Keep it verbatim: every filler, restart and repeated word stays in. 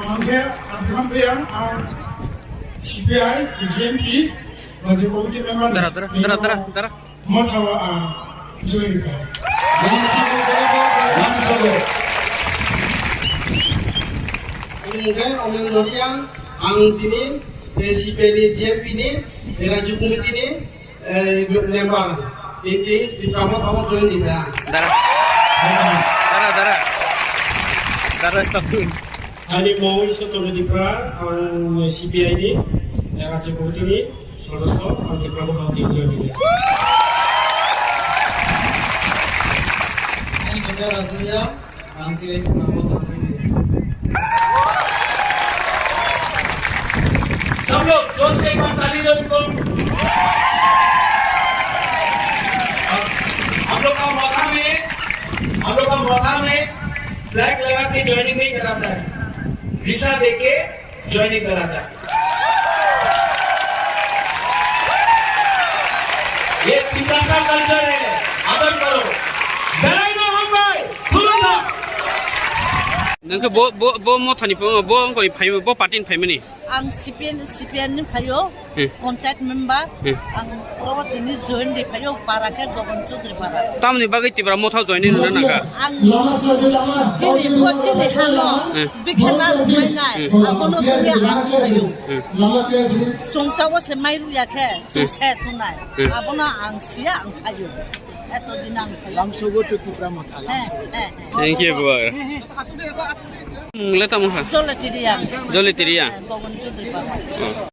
Ang khe Abraham Reang, ang C P I, G M P, Rajya Committee member. Dara, dara, dara, dara, dara. Motha o ang join kha. Lamsogo, lamsogo. Ang khe Omeng Reang, ang tini, eh, C P I ni G M P ni, eh, Rajya Committee ni, eh, member. Tini Tipra Motha o join di kha. Dara. Dara, dara. Dara, stop. Ani mung Ishwar Chandra Tripura, ang C P I ni, eh, Rajya Committee ni sodosyo, ang Tipra Motha ni join ni. Ang Jaya Rajaya, ang ke Tipra Motha join ni. सब लोग जोर से एक बार ताली दो इनको। हम लोग का मोथा में, हम लोग का मोथा में फ्लैग लगा के ज्वाइनिंग नहीं कराता है, वीसा देके ज्वाइनिंग कराता है। ये तिमसा कल्चर है, आदर करो। Berai no hambai, khulumkha. Nang khe bo, bo, bo mothani phaima, bo wngkoni phaima, bo party ni phaimani? Ang C P M, C P M ni phaio, Hmm. Panchayat member, Hmm. Ang oro tini join di phaio, para khe Gogon Chaudhary para. Tamni bagwi Tipra Motha join ni rwna nangkha? Ang chini bo chini hano, Hmm. Bikhe na rwmai nai, Hmm. Abono tini ang phaio. Hmm. Chwng tabo se mai rwya khe, chwng Hmm. se sunai. Hmm. Abono ang siya ang phaio. Eto din ang phaio. Lamsogo to Tipra Motha, He, lamsogo. He, he. Thank you, buwa. Mung le tamo ha? Jole Tiriya. Jole Tiriya. He, Gogon Chaudhary para. Oh.